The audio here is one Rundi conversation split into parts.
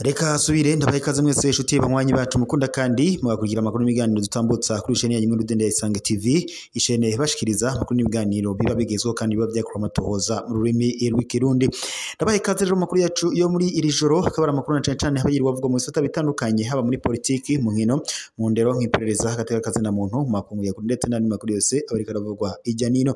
Reka subire ndabaye ikaze mwese inshuti banywanyi bacu mukunda kandi mugakurikira amakuru n'ibiganiro dutambutsa kuri chaîne yanyu Rudende ya Isange TV, ishene bashikiriza amakuru n'ibiganiro biba bigezweho kandi biba byakora amatohoza mu rurimi rw'ikirundi. Ndabaye ikaze rero makuru yacu yo muri iri joro, akaba ari amakuru na cane cane haba yirirwa avugwa mu bisata bitandukanye, haba muri politiki, mu nkino, mu ndero, nk'iperereza, agateka kazina muntu, mu makungu ya kure ndetse n'andi makuru yose aba ariko aravugwa ijya nino.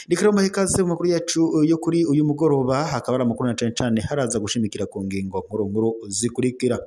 Reka rero mbahe ikaze mu makuru yacu yo kuri uyu mugoroba, hakaba ari amakuru na cane cane haraza gushimikira ku ngingo nkuru nkuru zikurikira.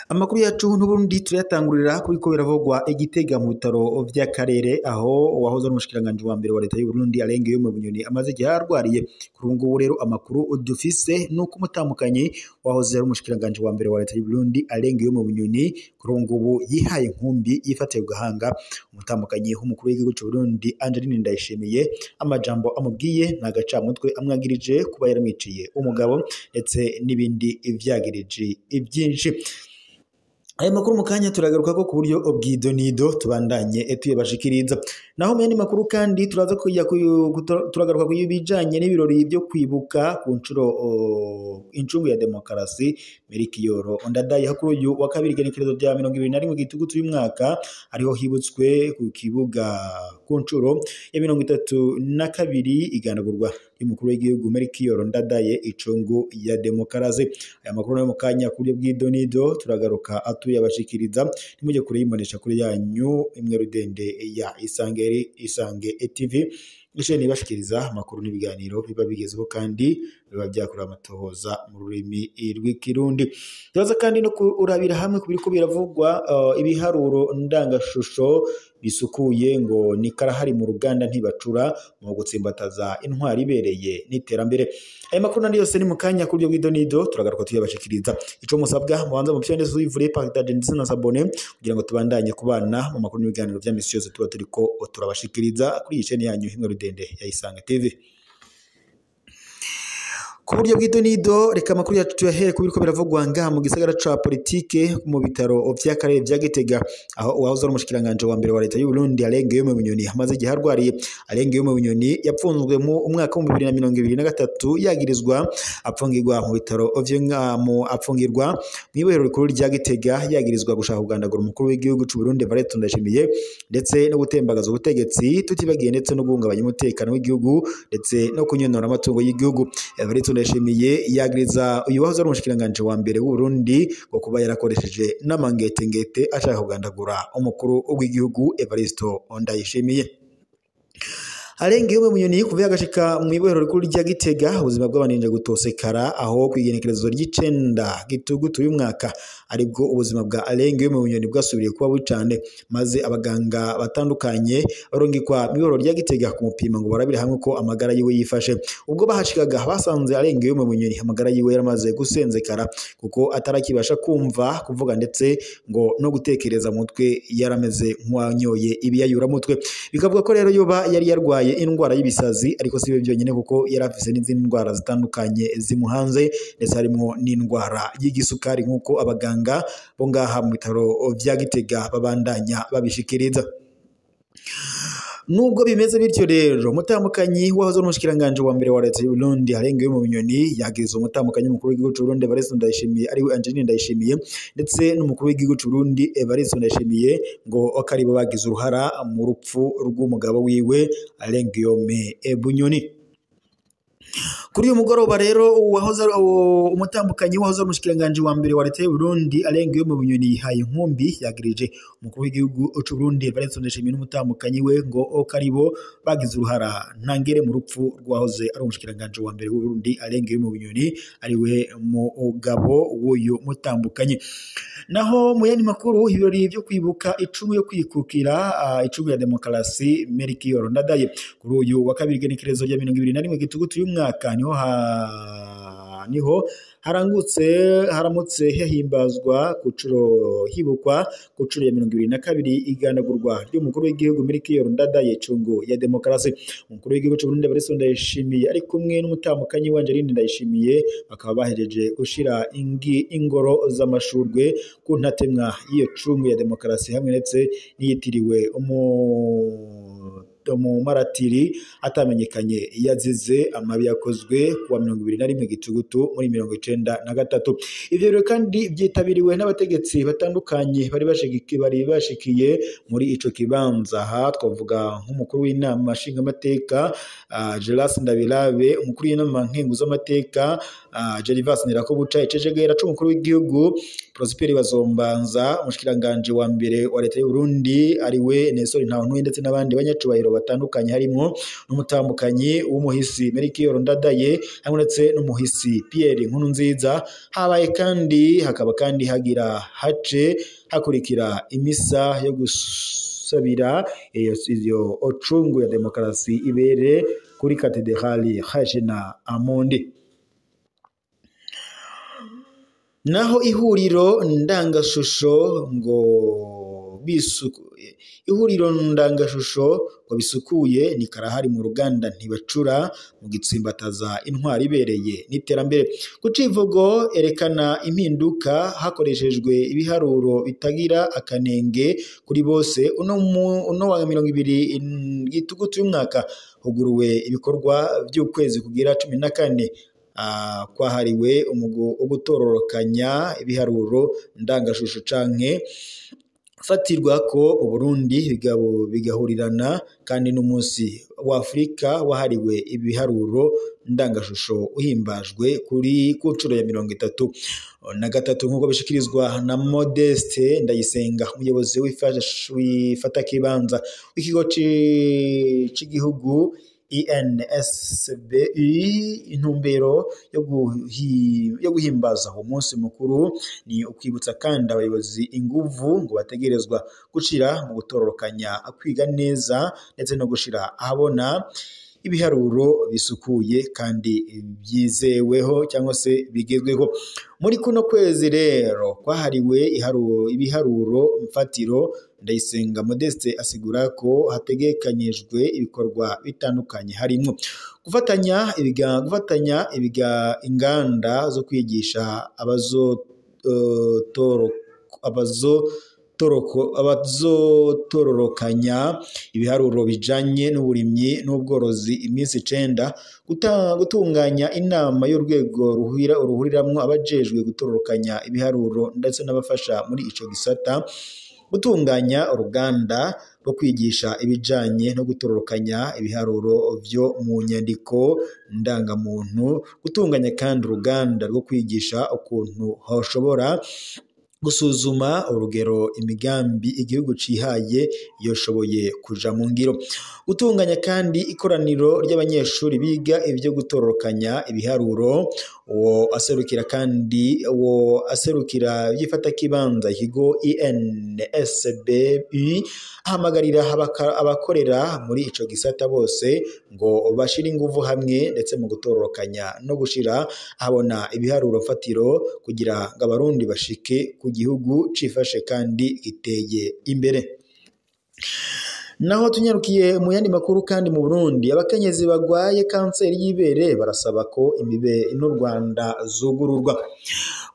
Amakuru yacu n'ubundi turayatangurira kuriko biravugwa Igitega mu bitaro vy'akarere, aho uwahoze ari umushikiranganji wa mbere wa leta y'u Burundi Alain Guillaume Bunyoni amaze igihe arwariye. Kuri ubu ngubu rero amakuru dufise nuko umutambukanyi wahoze ari umushikiranganji wa mbere wa leta y'u Burundi Alain Guillaume Bunyoni kuri ubu ngubu yihaye inkumbi yifatiye ku gahanga umutambukanyi w'umukuru w'igihugu c'u Burundi Angeline Ndayishimiye. Amajambo amubwiye n'agacamutwe, amwagirije kuba yaramwiciye umugabo ndetse n'ibindi vyagirije byinshi. Aya makuru mu kanya turagaruka ko ku buryo bw'idonido tubandanye tuyabashikiriza. Naho mu yandi makuru kandi turaza kujya turagaruka ku bijanye n'ibirori byo kwibuka ku nshuro incungu ya demokarasi Melchior Ndadaye kuri uyu wa kabiri igenekerezo rya 2021 Gitugutu uyu mwaka, ariho hibutswe ku kibuga ku nshuro ya 32 iganagurwa y'umukuru w'igihugu Melchior Ndadaye icungu ya demokarasi. Aya makuru nayo mu kanya ku buryo bw'idonido turagaruka tuyabashikiriza, nimujye kure yimonesha kuri yanyu imwe rudende ya Isange Isange TV, isheni ibashikiriza amakuru n'ibiganiro biba bigezeho kandi biba byakora amatohoza mu rurimi rw'ikirundi. Turaza kandi no kurabira hamwe ku biriko biravugwa ibiharuro ndangashusho bisukuye ngo ni karahari mu ruganda ntibacura mu gutsimbataza intwari ibereye n'iterambere. Aya makuru nandi yose ni mu kanya ku buryo bw'idonido turagaruka tuyabashikiriza. Ico musabwa mubanza mu pyonde suivre, partage ndetse na s'abonner kugira ngo tubandanye kubana mu makuru n'ibiganiro vya misi yose tuba turiko turabashikiriza kuri iyi chaîne yanyu imwe rudende ya Isange TV. Ku buryo bw'idonido reka amakuru yacu tuyahere ku biriko biravugwa ngaha mu gisagara ca politike mu bitaro vy'akarere vya Gitega, aho uwahoze ari umushikiranganji wa mbere wa leta y'u Burundi Alain Guillaume Bunyoni amaze igihe arwariye. Alain Guillaume Bunyoni yapfunzwe mu umwaka wa 2023 yagirizwa apfungirwa mu bitaro apfungirwa mw'ibohero rikuru rya Gitega, yagirizwa gushaka kugandagura umukuru w'igihugu c'u Burundi Evariste Ndayishimiye ndetse no gutembagaza ubutegetsi, tutibagiye ndetse no guhungabanya umutekano w'igihugu ndetse no kunyonora amatungo y'igihugu. Evariste Ndayishimiye yagiriza uyu wahoze ari umushikiranganji wa mbere w'u Burundi ngo kuba yarakoresheje n'amangetengete ashaka kugandagura umukuru w'igihugu Evariste Ndayishimiye. Alain Guillaume Bunyoni kuva yagashika mu ibohero rikuru rya Gitega, ubuzima bw'abanenje gutosekara, aho kwigenekerezo ry'icenda Gitugutu uyu mwaka aribwo ubuzima bwa Alain Guillaume Bunyoni bwasubiriye kuba bubi cane, maze abaganga batandukanye barungikwa mu ibohero rya Gitega kumupima ngo barabire hamwe ko amagara yiwe yifashe. Ubwo bahashikaga basanze Alain Guillaume Bunyoni amagara yiwe yaramaze gusenzekara kuko atarakibasha kumva, kuvuga ndetse ngo no gutekereza mutwe yarameze nk'uwanyoye ibiyayuramutwe. Bikavuga ko rero yoba yari yarwaye indwara y'ibisazi, ariko si byo byonyine kuko yari afise n'izindi ndwara zitandukanye zimuhanze, ndetse harimo n'indwara y'igisukari nk'uko abaganga bo ngaha mu bitaro vya Gitega babandanya babishikiriza. Nubwo bimeze bityo rero, umutambukanyi wahoze ari umushikiranganji wa mbere wa leta y'u Burundi Alain Guillaume Bunyoni yagiriza umutambukanyi mukuru w'igihugu c'u Burundi Evariste Ndayishimiye ariwe Angeline Ndayishimiye ndetse n'umukuru w'igihugu c'u Burundi Evariste Ndayishimiye ngo akaribo bagize uruhara mu rupfu rw'umugabo wiwe Alain Guillaume Bunyoni. Kuri uyu mugoroba rero uwahoze umutambukanyi wahoze umushikiranganji wa mbere wa leta y'u Burundi Alain Guillaume Bunyoni yihaye inkumbi, yagirije umukuru w'igihugu c'u Burundi Evariste Ndayishimiye n'umutambukanyi we ngo karibo bagize uruhara ntangere mu rupfu rwahoze ari umushikiranganji wa mbere w'u Burundi Alain Guillaume Bunyoni ariwe mugabo w'uyu mutambukanyi. Naho mu yandi makuru, ibirori byo kwibuka icumu yo kwikukira icumu ya demokarasi Melchior Ndadaye kuri uyu wa kabiri igenekerezo rya 2021 Gitugutu uyu mwaka niho harangutse haramutse himbazwa kucuro hibukwa kucuro ya 2022 iganagurwa ry'umukuru w'igihugu Melchior Ndadaye cungu ya demokarasi. Umukuru w'igihugu c'u Burundi Evariste Ndayishimiye ari kumwe n'umutamukanyi wa Angeline Ndayishimiye bakaba bahejeje gushira ingoro z'amashurwe ku ntatemwa y'iyo cungu ya demokarasi hamwe ndetse niyitiriwe mu maratiri atamenyekanye yazize amabi yakozwe kuwa 21 Gitugutu muri 1993. Ivyo rero kandi byitabiriwe n'abategetsi batandukanye bari bashikiye muri ico kibanza. Aha twavuga nk'umukuru w'inama nshingamateka Geras Ndabirabe, umukuru w'inama nkenguzamateka Gervas Ndirakobuca, icegera c'umukuru w'igihugu Prosper Bazombanza, umushikiranganje wa mbere wa leta y'u Burundi ariwe Nestor Ntahontuye, ndetse n'abandi banyacubahiro batandukanye harimo n'umutambukanyi w'umuhisi Melchior Ndadaye hamwe ndetse n'umuhisi Pierre Nkurunziza. Habaye kandi hakaba kandi hagira hace hakurikira imisa yo gusabira iyo ocungu ya demokarasi ibere kuri Katedrali Regina Amundi. Naho ihuriro ndangashusho ngo ihuriro ndangashusho ngo bisukuye ni karahari mu ruganda ntibacura mu gitsimbataza intwari ibereye n'iterambere. Ku civugo erekana impinduka hakoreshejwe ibiharuro bitagira akanenge kuri bose, uno wa 20 Gitugutu y'umwaka huguruwe ibikorwa by'ukwezi kugira 14 kwahariwe ugutororokanya ibiharuro ndangashusho canke fatirwa ko Uburundi bigahurirana kandi n'umunsi wa Afrika wahariwe ibiharuro ndangashusho uhimbajwe kuri ku nshuro ya 33 nk'uko bishikirizwa na Modeste Ndayisenga, umuyobozi w'ifatakibanza w'ikigo c'igihugu INSBU. Intumbero yo guhimbaza uwo munsi mukuru ni ukwibutsa kandi abayobozi inguvu ngo bategerezwa gushira mu gutororokanya, kwiga neza ndetse no gushira ahabona ibiharuro bisukuye kandi byizeweho cyangwa se bigezweho. Muri kuno kwezi rero kwahariwe ibiharuro mfatiro, Ndayisenga Modeste asigura ko hategekanyijwe ibikorwa bitandukanye harimo gufatanya inganda zo kwigisha abazotororokanya ibiharuro bijanye n'uburimyi n'ubworozi iminsi 9, gutunganya inama y'urwego ruhuriramwo abajejwe gutororokanya ibiharuro ndetse n'abafasha muri ico gisata, gutunganya uruganda rwo kwigisha ibijanye no gutororokanya ibiharuro vyo mu nyandiko ndangamuntu, gutunganya kandi uruganda rwo kwigisha ukuntu hoshobora gusuzuma urugero imigambi igihugu cihaye yoshoboye kuja mu ngiro, gutunganya kandi ikoraniro ry'abanyeshuri biga ibyo gutororokanya ibiharuro. Uwo aserukira byifatakibanza ikigo INSBU ahamagarira abakorera muri ico gisata bose ngo bashire inguvu hamwe ndetse mu gutororokanya no gushira ahabona ibiharuro fatiro kugira ngo abarundi bashike ku gihugu cifashe kandi giteye imbere. Naho tunyarukiye mu yandi makuru kandi mu Burundi, abakenyezi bagwaye kanseri y'ibere barasaba ko imibe n'u Rwanda zugururwa.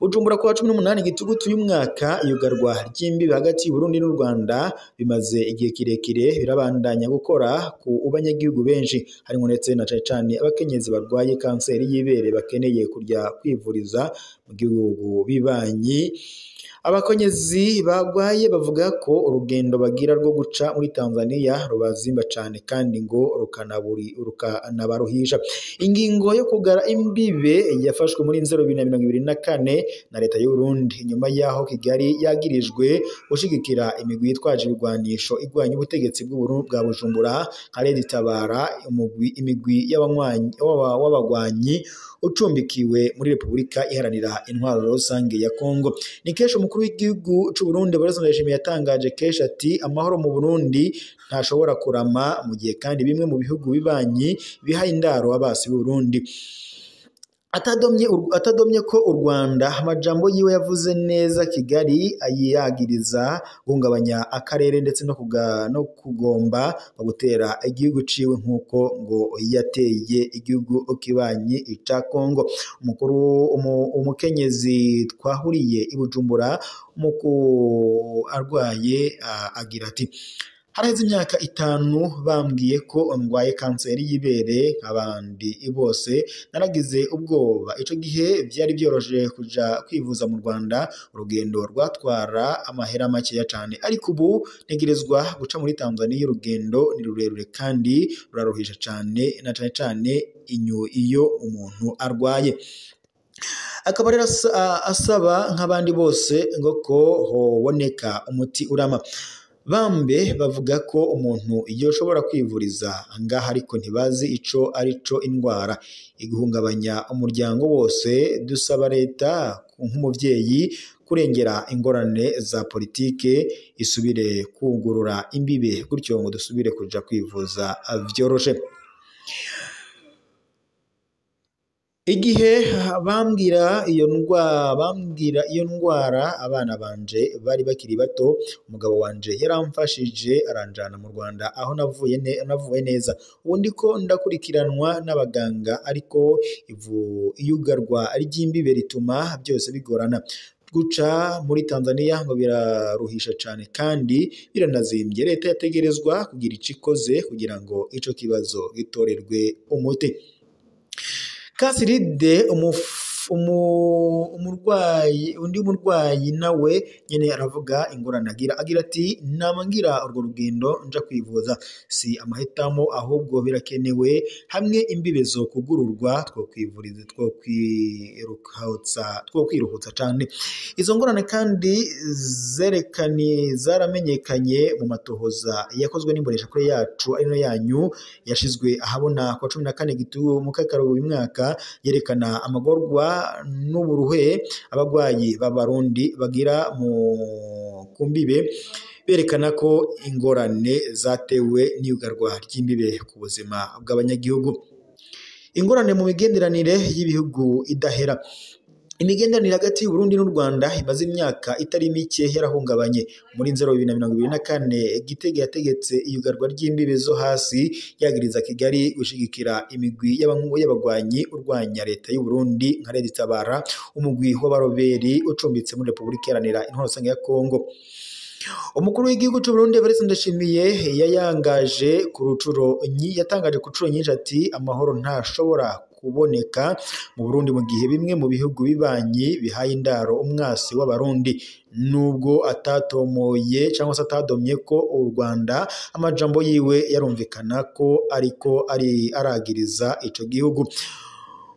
Bujumbura kuwa 18 Gitugutu y'umwaka, iyugarwa ry'imbibe hagati y'u Burundi n'u Rwanda bimaze igihe kirekire birabandanya gukora ku banyagihugu benshi, harimo ndetse na cane cane abakenyezi barwaye kanseri y'ibere bakeneye kurya kwivuriza mu gihugu bibanyi. Abakenyezi bagwaye bavuga ko urugendo bagira rwo guca muri Tanzania rubazimba cane kandi ngo rukanabaruhisha. Ingingo yo kugara imbibe yafashwe muri 2024 na leta y'u Burundi inyuma yaho Kigali yagirijwe gushigikira imigwi yitwaje ibigwanisho igwanya ubutegetsi bwa Bujumbura nka Red Tabara, imigwi y'abagwanyi ucumbikiwe muri Repubulika Iharanira Intwaro Rusange ya Kongo. Ni kesho umukuru w'igihugu c'u Burundi Evariste Ndayishimiye yatangaje kenshi ati amahoro mu Burundi ntashobora kurama mu gihe kandi bimwe mu bihugu bibanyi bihaye indaro abasi b'u Burundi. Atadomye ko u Rwanda amajambo yiwe yavuze neza Kigali ayiyagiriza guhungabanya akarere ndetse no kugomba gutera igihugu ciwe nkuko ngo yateye igihugu kibanyi ica Kongo. Umukuru umukenyezi twahuriye i Bujumbura muko arwaye agira ati Haraheze imyaka 5 bambwiye ko ndwaye kanseri y'ibere nk'abandi bose, naragize ubwoba. Ico gihe vyari vyoroshe kuja kwivuza mu Rwanda, urugendo rwatwara amahera makeya cane, ariko ubu ntegerezwa guca muri Tanzania. Urugendo ni rurerure kandi ruraruhisha cane, na cane cane iyo umuntu arwaye. Akaba rero asaba nk'abandi bose ngo ko hoboneka umuti urama. Bambe bavuga ko umuntu yoshobora kwivuriza ngaha, ariko ntibazi ico arico indwara iguhungabanya umuryango wose. Dusaba leta nk'umuvyeyi kurengera ingorane za politike, isubire kugurura imbibe gutyo ngo dusubire kuja kwivuza vyoroshe. Igihe bambwira iyo ndwara abana banje bari bakiri bato, umugabo wanje yaramfashije aranjana mu Rwanda aho navuye neza. Ubu ndiko ndakurikiranwa n'abaganga, ariko iyugarwa ry'imbibe rituma byose bigorana. Guca muri Tanzania ngo biraruhisha cane kandi biranazimbye. Leta yategerezwa kugira ico ikoze kugira ngo ico kibazo gitorerwe umuti. Kasiride umurwayi, undi murwayi nawe nyene aravuga ingorane agira ati nama ngira urwo rugendo nja kwivuza, si amahitamo ahubwo birakenewe. Hamwe imbibe zo kugururwa twokwivuriza, twokwiruhutsa cane. Izo ngorane kandi zaramenyekanye mu matohoza yakozwe n'imboneshakure yacu ari no yanyu, yashizwe ahabona kwa 14 Gitugu mu Kakaro uyu mwaka, yerekana amagorwa n'uburuhe abagwayi b'Abarundi bagira mu kumbibe, berekana ko ingorane zatewe n'iyugarwa ry'imbibe ku buzima bw'abanyagihugu. Ingorane mu migenderanire y'ibihugu idahera. Imigenderanire hagati y'u Burundi n'u Rwanda imaze imyaka itari mike yarahungabanye. Muri Nzero 2024 Gitega yategetse iyugarwa ry'imbibe zo hasi, yagiriza Kigali gushigikira imigwi y'abagwanyi urwanya leta y'u Burundi nka Red Tabara, umugwi w'abaroberi ucumbitse muri Repubulika Iharanira Intwaro Rusange ya Kongo. Umukuru w'igihugu cy'u Burundi Evariste Ndayishimiye yatangaje ku rucuro nyinshi ati amahoro ntashobora kuboneka mu Burundi mu gihe bimwe mu bihugu bibanyi bihaye indaro umwasi w'Abarundi. Nubwo atatomoye cyangwa se atadomye ko u Rwanda, amajambo yiwe yarumvikana ko ariko ari aragiriza ico gihugu.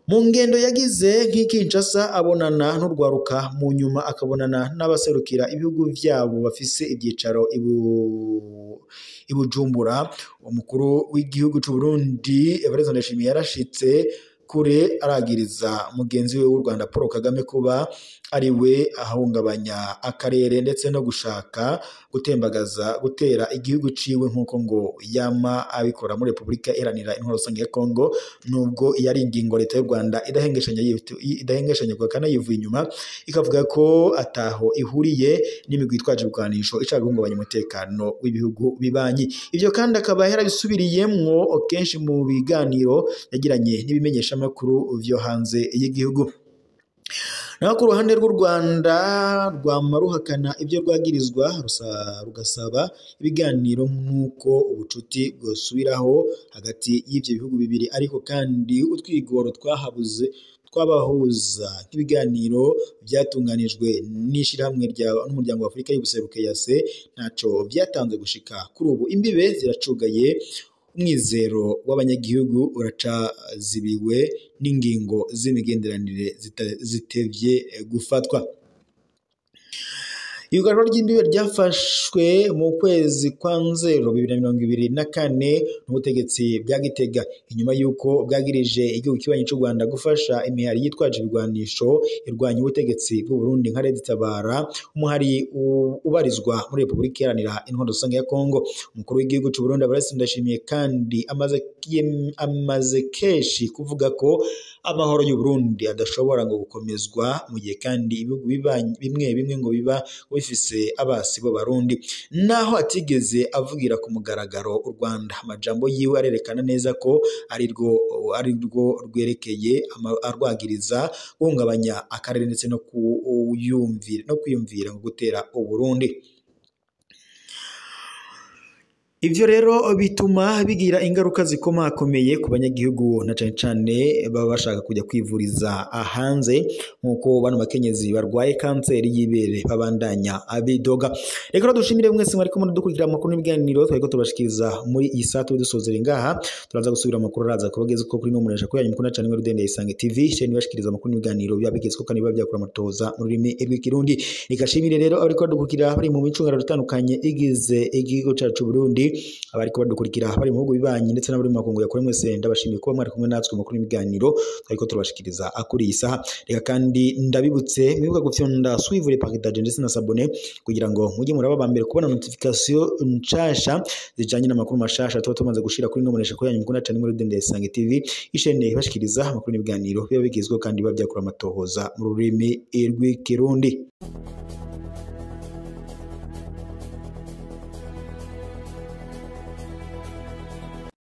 Mu ngendo yagize nk'i Kinshasa abonana n'urwaruka, mu nyuma akabonana n'abaserukira ibihugu vyabo bafise ivyicaro i Bujumbura. Umukuru w'igihugu c'u Burundi Evariste Ndayishimiye yarashitse kure aragiriza mugenzi we w'u Rwanda Paul Kagame kuba ari we ahungabanya akarere ndetse no gushaka gutembagaza gutera igihugu ciwe nk'uko ngo yama abikora muri Repubulika Iharanira Intwaro Rusange ya Kongo, nubwo yari ingingo leta y'u Rwanda idahengeshanya guhakana yivuye inyuma, ikavuga ko ataho ihuriye n'imigwi itwaje ibigwanisho ishaka guhungabanya umutekano w'ibihugu bibanyi. Ivyo kandi akaba yarabisubiriyemwo kenshi mu biganiro yagiranye n'ibimenyesha makuru vyo hanze y'igihugu. Naho ku ruhande rw'u Rwanda rwama ruhakana ibyo rwagirizwa, rugasaba ibiganiro nk'uko ubucuti bwosubiraho hagati y'ivyo bihugu bibiri, ariko kandi utwigoro twahabuze twabahuza nk'ibiganiro byatunganijwe n'ishirahamwe rya n'umuryango wa Afurika y'ubuseruko EAC ntaco vyatanze gushika kuri ubu. Imbibe ziracugaye, umwizero w'abanyagihugu uracazibiwe n'ingingo z'imigenderanire zitevye gufatwa. Iyugarwa ry'imbibe ryafashwe mu kwezi kwa Nzero 2024 n'ubutegetsi bwa Gitega, inyuma y'uko bwagirije igihugu kibanyi c'u Rwanda gufasha imihari yitwaje ibigwanisho irwanya ubutegetsi bw'u Burundi nka Red Tabara, umuhari ubarizwa muri Repubulika Iharanira Intwaro Rusange ya Kongo. Umukuru w'igihugu c'u Burundi Evariste Ndayishimiye kandi amaze kenshi kuvuga ko amahoro y'u Burundi adashobora ngo gukomezwa mu gihe kandi ibihugu bimwe bimwe ngo biba bifise abasi b'Abarundi. Naho atigeze avugira ku mugaragaro u Rwanda, amajambo yiwe arerekana neza ko arirwo rwerekeye arwagiriza guhungabanya akarere ndetse no kwiyumvira ngo gutera u Burundi. Ivyo rero bituma bigira ingaruka zikomakomeye ku banyagihugu, na cane cane baba bashaka kujya kwivuriza hanze, nk'uko bano bakenyezi barwaye kanseri y'ibere babandanya abidoga. Reka dushimire mwese mwariko muradukurikira amakuru n'ibiganiro twariko tubashikiriza muri iyi saa. Tube dusozera ngaha, turaza gusubira amakuru araza kubageza ko kuri no munesha ko yanyu mukunda cane Rudende Isange TV, sheni bashikiriza amakuru n'ibiganiro biba bigezweho kandi biba byakura amatoza mu rurimi rw'Ikirundi. Reka shimire rero abariko badukurikira bari mu micungararo itandukanye igize igihugu cacu Burundi, abariko badukurikira bari mu bihugu bibanyi ndetse n'abari mu makungu ya kure. Mwese ndabashimiye kuba mwari kumwe natwe mu makuru n'ibiganiro twariko turabashikiriza kuri iyi saha. Reka kandi ndabibutse mwibuka gufyonda suivre, partage ndetse na s'abonner kugira ngo mujye muraba ba mbere kubona notification nshasha zijanye n'amakuru mashasha tuba tumaze gushira kuri no munesha ko yanyu mukunda cane muri Rudende Isange TV, ishene ibashikiriza amakuru n'ibiganiro biba bigezweho kandi biba byakura amatohoza mu rurimi rw'Ikirundi.